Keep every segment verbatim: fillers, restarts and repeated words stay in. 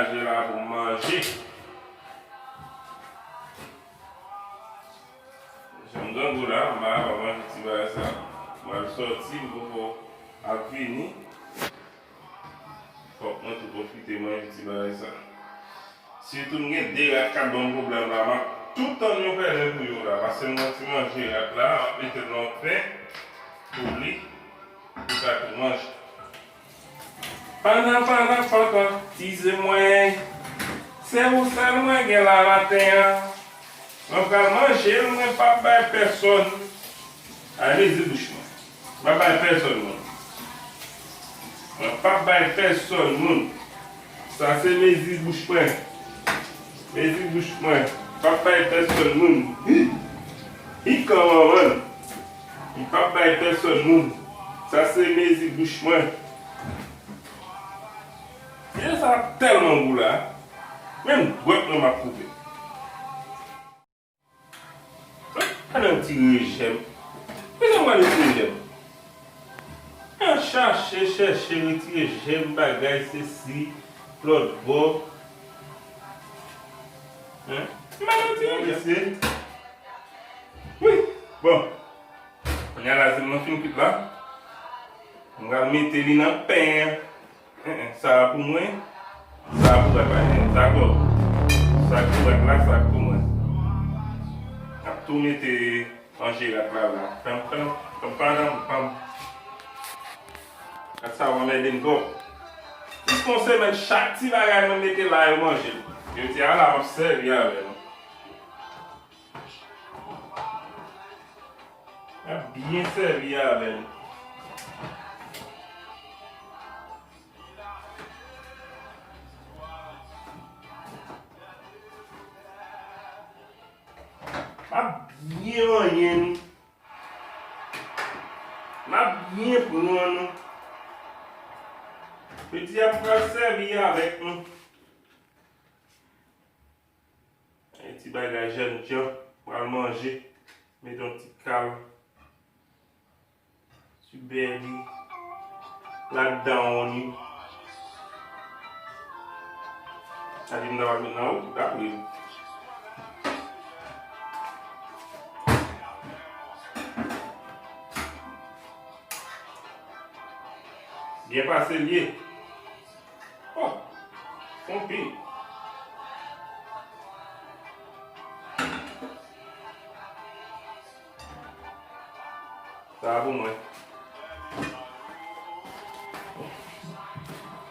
Manje la pou m manje. Jan m grangou la, m pa ka pa manje ti bagay sa. M al sòti, m poko ap vini. Fòk mwen tou pwofite manje ti bagay sa. Sitou m gen de rat k ap ban m pwoblèm la, m ap tout tann yon pèlen pou yo la. Pase m nan ti manje rat la, m ap mete l nan yon pen pou li, pou l ka tou manje. Pandan, pandan, pandan, tize mwen. Se ou sèl mwen gen la maten an. Mwen pral manje l, mwen p ap bay pèsòn. Ay, mezi bouch mwen. M p ap bay pèsòn moun. Mwen p ap bay pèsòn moun. Sa se mezi bouch mwen. Mezi bouch mwen. M p ap bay pèsòn moun. Hi! Hi, kòman, man? M p ap bay pèsòn moun. Sa se mezi bouch mwen. Pye sa tèlman gou la. Menm dwèt mwen m ap koupe. Gade yon ti rejèm. Kounya m gade ti rejèm. An chache, chèche, retire jèm, bagay, sesi, lòt bò. Hein? M gade yon ti rejèm. Wi, bon. Kounya la, se m nan fin kwit la. M pral mete li nan pen an. Hein, hein, sa a pou mwen, sa a pou rat la, hein, dakò. Sa a pou rat la, sa a pou mwen. N ap tou mete manje rat la la. Pam, pam, pam, pam, pam. Rat sa a anmède m twòp. Plis yon semèn, chak ti bagay mwen mete la, yo manje l. Jodi a la, m ap sèvi avè l. M ap byen sèvi avè l. M ap byen manyen l. M ap byen pran l. Piti a pral sèvi avèk nou. Yon ti bagay jènjan, pral manje. Met yon ti kal. Ti bèni. Ladan w ni. Sa di m ta pral met nan ou, ou ta pran. Byen pase l ye. Oh, konpil. Sa a pou mwen.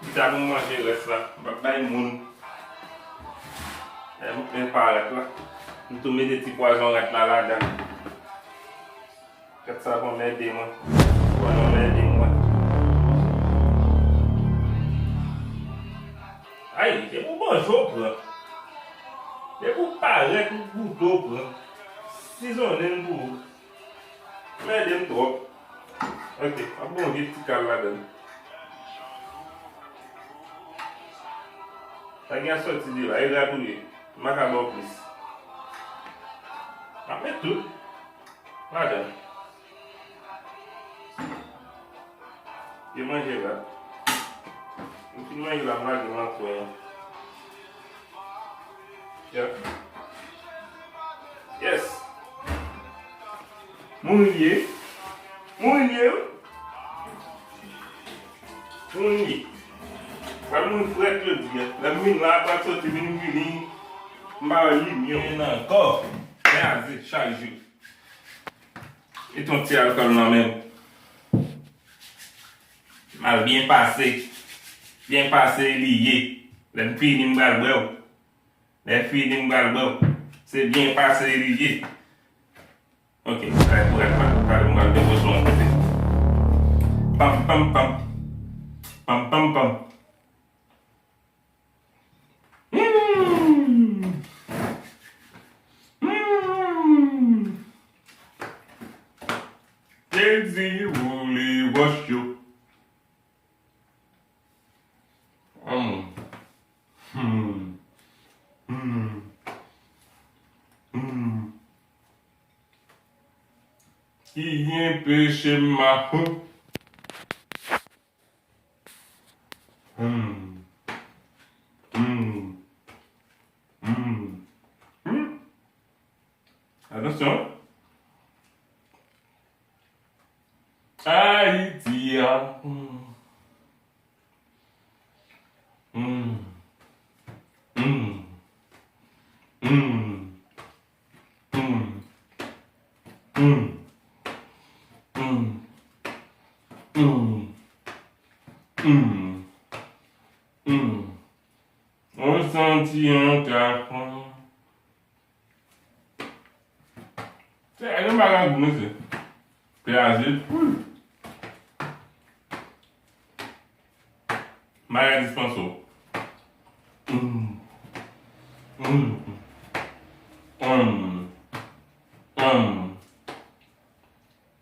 Pita pou m manje rès la. M p ap bay moun. E, m ap men pa rès la. M tou mete ti pwazon rès la ladan. Kat sa konn ede mwen. Konn ede mwen. Ay, depi w manje w pran. Depi w parèt ou goute w pran. Sizonnen l pou ou. Konn ede m twòp. Ok, ap bon vye ti kal ladan. Sa gen a sòti de la, e rat ou ye. M pa ka ba w plis. M ap met tout. Ladan. Yo manje la. M fin manje la, m lage nan kwen an. Yeah. Yes. Mouri l ye. Mouri l ye, wi. Mouri l ye. Pral mouri frèt jodi a. Lè m vin la, pral soti vin vini. M pa wè limyè. Vin ankò. Kraze chak jou. Met yon ti alkòl nan men w. Mal byen pase. Byen pase li ye. Lè m fini, m pral bwè w. Lè m fini, m pral bwè w. Se byen pase li ye. Ok, alè pou rèt pa, pale m pral depoze yon kote. Pam, pam, pam. Pam, pam, pam. Mm. Mm. Jezi woule wòch yo. Mm. Hmm. Hmm. Hmm. Ki gen peche m a. Hmm. Hmm. Atansyon. Ayiti a. Mm. Mm. Mm. Mm. Mm. Mm. Mm. Mm. Mm. Mm. On santi an ka pran. Se yon bagay gou, mesye. Kraze. Bagay dispanso. Mm. Mm. Mm. Mm.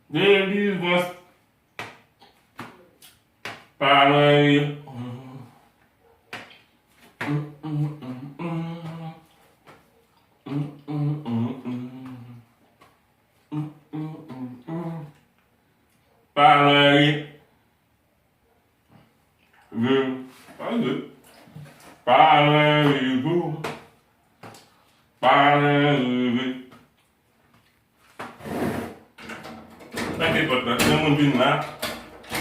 Delivrans. Paran. Paran. Ve. Pa ve. Paran. Ve. Pa gen pòt la, si yon moun vin la,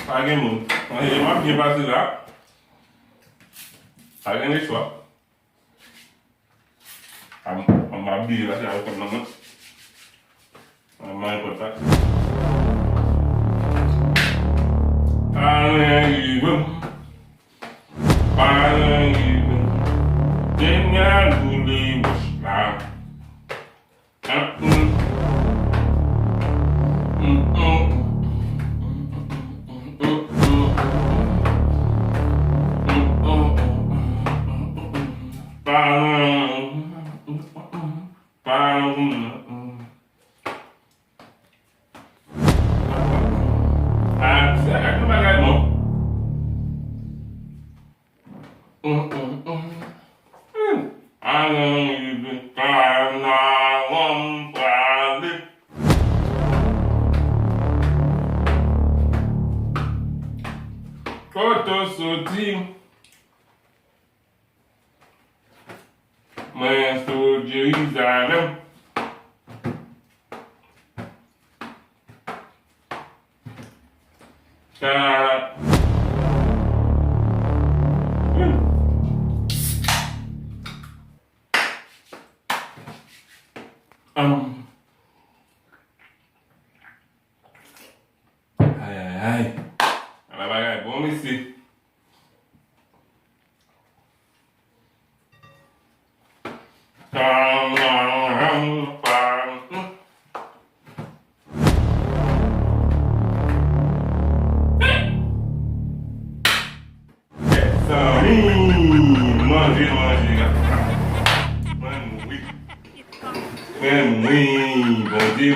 pa gen moun. Mwen, m ap byen pase la. Pa gen lechwa. A, m, m ap bliye pase avèk kòb nan men. Mwen, mwen pòt la. Anyen rive m. Anyen rive m. Denyèl boule wòch la. Anyen rive kanaran m prale. Kote w soti? Mwen sot Jerizalèm. Sa. Ay, ay, ay. Ala bagay bon, mesye. Mezanmi, manje, manje, gade. Mwen mouri. Mwen mouri, Bondye.